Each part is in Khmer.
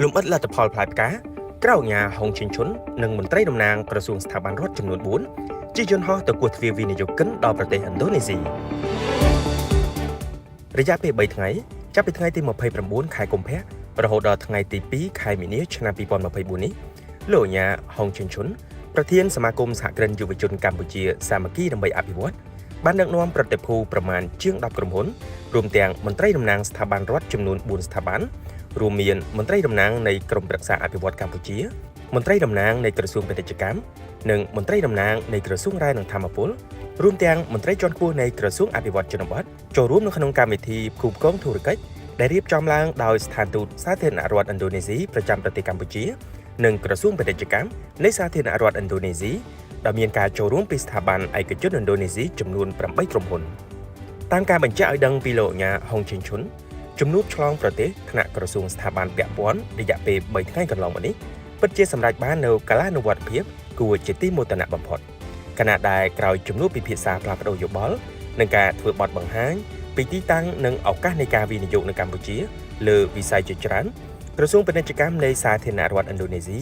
លំអិតលទ្ធផលផ្លែផ្កាក្រៅអាជ្ញាហុងជិនឈុននិងមន្ត្រីតំណាងក្រសួងស្ថាប័នរដ្ឋចំនួន4ជាយន្តហោះទៅគោះទ្វារវិនិយោគិនដល់ប្រទេសឥណ្ឌូនេស៊ីរយៈពេល3ថ្ងៃចាប់ពីថ្ងៃទី29ខែកុម្ភៈរហូតដល់ថ្ងៃទី2ខែមីនាឆ្នាំ2024នេះលោកអាជ្ញាហុងជិនឈុនប្រធានសមាគមសហគ្រិនយុវជនកម្ពុជាសាមគ្គីដើម្បីអភិវឌ្ឍបានដឹកនាំប្រតិភូប្រមាណជាង10ក្រុមហ៊ុនរួមទាំងមន្ត្រីតំណាងស្ថាប័នរដ្ឋចំនួន4ស្ថាប័ន រួមមានមន្ត្រីតំណាងនៃក្រមប្រឹក្សាអភិវឌ្ឍកម្ពុជាមន្ត្រីតំណាងនៃក្រសួងពាណិជ្ជកម្មនិងមន្ត្រីតំណាងនៃក្រសួងរ៉ែនិងថាមពលរួមទាំងមន្ត្រីជាន់ខ្ពស់នៃក្រសួងអភិវឌ្ឍជនបទចូលរួមនៅក្នុងកម្មវិធីផ្គូផ្គងធុរកិច្ចដែលរៀបចំឡើងដោយស្ថានទូតសាធារណរដ្ឋឥណ្ឌូនេស៊ីប្រចាំប្រទេសកម្ពុជានិងក្រសួងពាណិជ្ជកម្មនៃសាធារណរដ្ឋឥណ្ឌូនេស៊ីដែលមានការចូលរួមពីស្ថាប័នឯកជនឥណ្ឌូនេស៊ីចំនួន8ក្រុមហ៊ុនតាមការបញ្ជាក់ឲ្យដឹងពីលោកអាជ្ញាហុងជិនឈុន ជំនួបឆ្លងប្រទេសថ្នាក់ក្រសួងស្ថាប័នពាក់ព័ន្ធរយៈពេល3ថ្ងៃកន្លងមកនេះពិតជាសម្រេចបាននូវកាលានុវត្តភាពគួរជាទីមោទនៈបំផុតខណៈដែលក្រោយជំនួបពិភាក្សាផ្លាស់ប្ដូរយោបល់និងការធ្វើបទបង្ហាញពីទីតាំងនិងឱកាសនៃការវិនិយោគនៅកម្ពុជាលើវិស័យជាច្រើនក្រសួងពាណិជ្ជកម្មនៃសាធារណរដ្ឋឥណ្ឌូនេស៊ី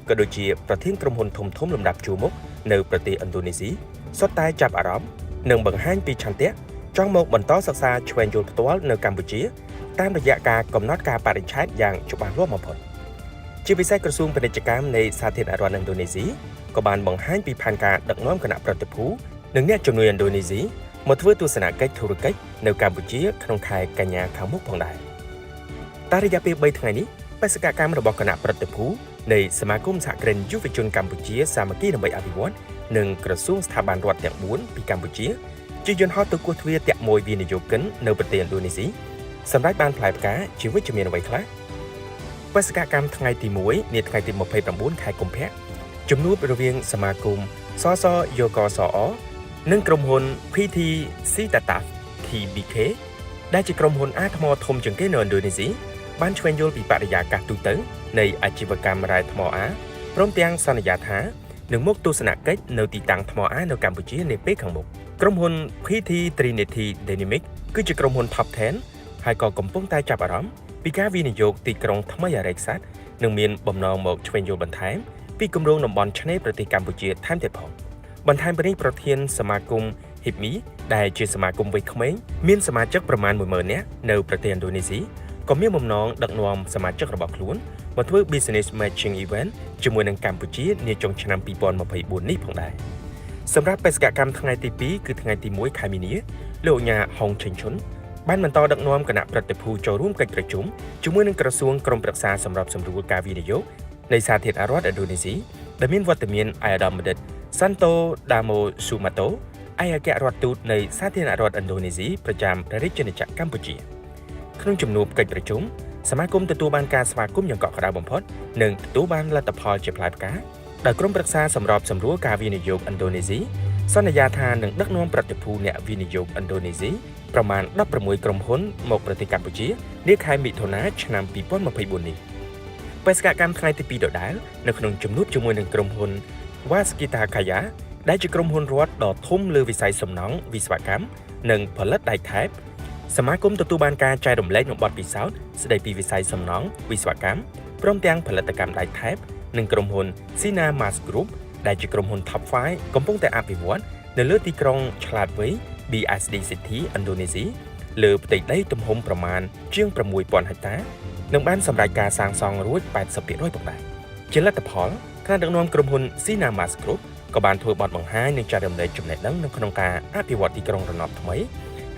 ក៏ដូចជាប្រធានក្រុមហ៊ុនធំៗលំដាប់ជួរមុខនៅប្រទេសឥណ្ឌូនេស៊ីសុទ្ធតែចាប់អារម្មណ៍និងបង្ហាញពីឆន្ទៈចង់មកបន្តសិក្សាឆ្វេងយល់ផ្ទាល់នៅកម្ពុជា តាមរយៈការកំណត់ការបរិច្ឆេទយ៉ាងច្បាស់លាស់បំផុតជាពិសេសក្រសួងពាណិជ្ជកម្មនៃសាធារណរដ្ឋឥណ្ឌូនេស៊ីក៏បានបង្ហាញពីផែនការដឹកនាំគណៈប្រតិភូនិងអ្នកជំនួយឥណ្ឌូនេស៊ីមកធ្វើទស្សនកិច្ចធុរកិច្ចនៅកម្ពុជាក្នុងខែកញ្ញាខាងមុខផងដែរតែរយៈពេល3ថ្ងៃនេះបេសកកម្មរបស់គណៈប្រតិភូនៃសមាគមសហគ្រិនយុវជនកម្ពុជាសាមគ្គីដើម្បីអភិវឌ្ឍនិងក្រសួងស្ថាប័នរដ្ឋទាំង4ពីកម្ពុជាជាយន្តហោះទៅគោះទ្វារតាក់មួយវិនិយោគិននៅប្រទេសឥណ្ឌូនេស៊ី សម្រាប់បានផ្លែផ្កាជាវិជ្ជមានអ្វីខ្លះបេសកកម្មថ្ងៃទី1នាថ្ងៃទី29ខែកុម្ភៈជំនួបរវាងសមាគមសសយកសអនិងក្រុមហ៊ុន PT Citataf TBK ដែលជាក្រុមហ៊ុនអាថ្មធំជាងគេនៅឥណ្ឌូនេស៊ីបានឆ្វេងយល់ពីបរិយាកាសទូទៅនៃអាជីវកម្មរ៉ែថ្មអាព្រមទាំងសន្យាថានឹងមកទស្សនកិច្ចនៅទីតាំងថ្មអានៅកម្ពុជានាពេលខាងមុខក្រុមហ៊ុន PT Trinity Dynamic គឺជាក្រុមហ៊ុន Top 10ហើយក៏កំពុងតែចាប់អារម្មណ៍ពីការវិនិយោគទីក្រុងថ្មីអរិយក្សត្រនិងមានបំណងមកឆ្វេងយល់បន្ថែមពីគម្រោងតំបន់ឆ្នេរប្រទេសកម្ពុជាថែមទៀតផងបន្ថែមពីនេះប្រធានសមាគម HIPMI ដែលជាសមាគមវ័យក្មេងមានសមាជិកប្រមាណ10000នាក់នៅប្រទេសឥណ្ឌូនេស៊ីក៏មានបំណងដឹកនាំសមាជិករបស់ខ្លួនមកធ្វើ Business Matching Event ជាមួយនឹងកម្ពុជានាចុងឆ្នាំ2024នេះផងដែរសម្រាប់បេសកកម្មថ្ងៃទី2គឺថ្ងៃទី1ខែមីនាលោកអាជ្ញាហុងឆេងឈុនបានបន្តដឹកនាំគណៈប្រតិភូចូលរួមកិច្ចប្រជុំជាមួយនឹងក្រសួងក្រមប្រឹក្សាសម្របសម្រួលការវិនិយោគនៃសាធារណរដ្ឋឥណ្ឌូនេស៊ីដែលមានវត្តមានឯកឧត្តមបណ្ឌិតសាន់តូដាម៉ូស៊ូម៉ាតូឯកអគ្គរដ្ឋទូតនៃសាធារណរដ្ឋឥណ្ឌូនេស៊ីប្រចាំព្រះរាជាណាចក្រកម្ពុជាក្នុងជំនួបកិច្ចប្រជុំសមាគមទទួលបានការស្វាគមន៍យ៉ាងកក់ក្ដៅបំផុតនិងទទួលបានលទ្ធផលជាផ្លែផ្កាដោយក្រុមប្រឹក្សាសម្របសម្រួលការវិនិយោគឥណ្ឌូនេស៊ីសន្យាថានឹងដឹកនាំប្រតិភូអ្នកវិនិយោគឥណ្ឌូនេស៊ីប្រមាណ16ក្រុមហ៊ុនមកប្រទេសកម្ពុជានាខែមិថុនាឆ្នាំ2024នេះបេសកកម្មថ្ងៃទី2ដដែលនៅក្នុងជំនួបជាមួយនឹងក្រុមហ៊ុន Waskita Kaya ដែលជាក្រុមហ៊ុនរដ្ឋដ៏ធំលើវិស័យសំណង់វិស្វកម្មនិងផលិតដែកថែបសមាគមទទួលបានការចែករំលែកនូវបទពិសោធន៍ស្ដីពីវិស័យសំណង់វិស្វកម្មព្រមទាំងផលិតកម្មដែកថែបនិងក្រុមហ៊ុន Sina Mas Group ដែលជាក្រុមហ៊ុន Top 5កំពុងតែអភិវឌ្ឍនៅលើទីក្រុងឆ្លាតវៃ BSD City ឥណ្ឌូនេស៊ីលើផ្ទៃដីទំហំប្រមាណជាង6000ហិកតានិងបានសម្រេចការសាងសង់រួច80%ផងដែរជាលទ្ធផលការដឹកនាំក្រុមហ៊ុន Sina Mas Group ក៏បានធ្វើបទបង្ហាញនិងចែករំលែកចំណេះដឹងនៅក្នុងការអភិវឌ្ឍទីក្រុងរណបថ្មី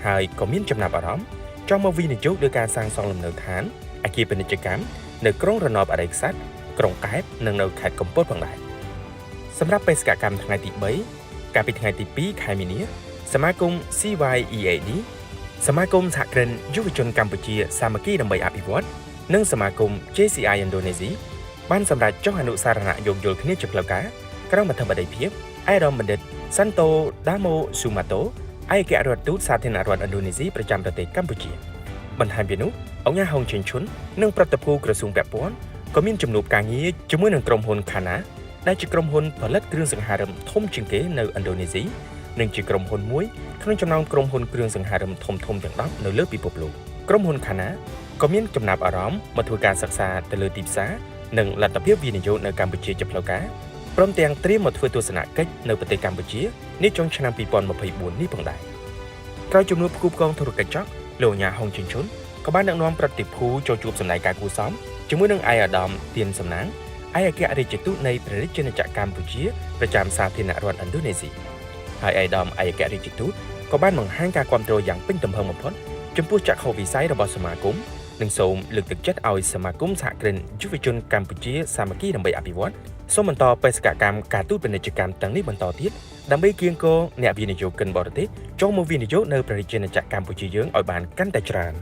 ហើយក៏មានចំណាប់អារម្មណ៍ចង់មកវិនិយោគលើការសាងសង់លំនៅឋានអគារពាណិជ្ជកម្មនៅក្រុងរណបអរិយក្សត្រក្រុងកែបនិងនៅខេត្តកំពតផងដែរសម្រាប់បេសកកម្មថ្ងៃទី3កាលពីថ្ងៃទី2ខែមីនាសមាគម CYEAD សមាគមសហគ្រិនយុវជនកម្ពុជាសាមគ្គីដើម្បីអភិវឌ្ឍនិងសមាគម JCI ឥណ្ឌូនេស៊ីបានសម្រេចចុះអនុសារណៈយោគយល់គ្នាជាផ្លូវការក្រោមអធិបតីភាពឯកឧត្តមបណ្ឌិតសាន់តូដាម៉ូស៊ូម៉ាតូឯកអគ្គរដ្ឋទូតសាធារណរដ្ឋឥណ្ឌូនេស៊ីប្រចាំប្រទេសកម្ពុជាបន្ថែមពីនោះអង្គការហុងឆេងឈុននិងប្រតិភូក្រសួងពាក់ព័ន្ធក៏មានជំនួបការងារជាមួយនឹងក្រុមហ៊ុនខាណាដែលជាក្រុមហ៊ុនផលិតគ្រឿងសង្ហារិមធំជាងគេនៅឥណ្ឌូនេស៊ីនិងជាក្រុមហ៊ុនមួយក្នុងចំណោមក្រុមហ៊ុនគ្រឿងសង្ហារិមធំៗទាំង10នៅលើពិភពលោកក្រុមហ៊ុនខាណា ក៏មានចំណាប់អារម្មណ៍មកធ្វើការសិក្សាទៅលើទីផ្សារនិងលទ្ធភាពវិនិយោគនៅកម្ពុជាជាផ្លូវការព្រមទាំងត្រៀមមកធ្វើទស្សនកិច្ចនៅប្រទេសកម្ពុជានាចុងឆ្នាំ2024នេះផងដែរក្រោយជំនួបផ្គូផ្គងធុរកិច្ចចប់លោកឧកញ៉ាហុងជិនឈុនក៏បានដឹកនាំប្រតិភូចូលជួបសម្ដែងការគួរសមជាមួយនឹងឯកឧត្តមទៀនសំណាងឯកអគ្គរដ្ឋទូតនៃព្រះរាជាណាចក្រកម្ពុជាប្រចាំសាធារណរដ្ឋឥណ្ឌូនេស៊ីហើយឯកឧត្តមឯកអគ្គរដ្ឋទូតក៏បានបង្ហាញការគាំទ្រយ៉ាងពេញទំហឹងបំផុតចំពោះចក្ខុវិស័យរបស់សមាគមនិងសូមលើកទឹកចិត្តឲ្យសមាគមសហគ្រិនយុវជនកម្ពុជាសាមគ្គីដើម្បីអភិវឌ្ឍសូមបន្តបេសកកម្មការទូតពាណិជ្ជកម្មទាំងនេះបន្តទៀតដើម្បីគៀងគរអ្នកវិនិយោគិនបរទេសចូលមកវិនិយោគនៅព្រះរាជាណាចក្រកម្ពុជាយើងឲ្យបានកាន់តែច្រើន។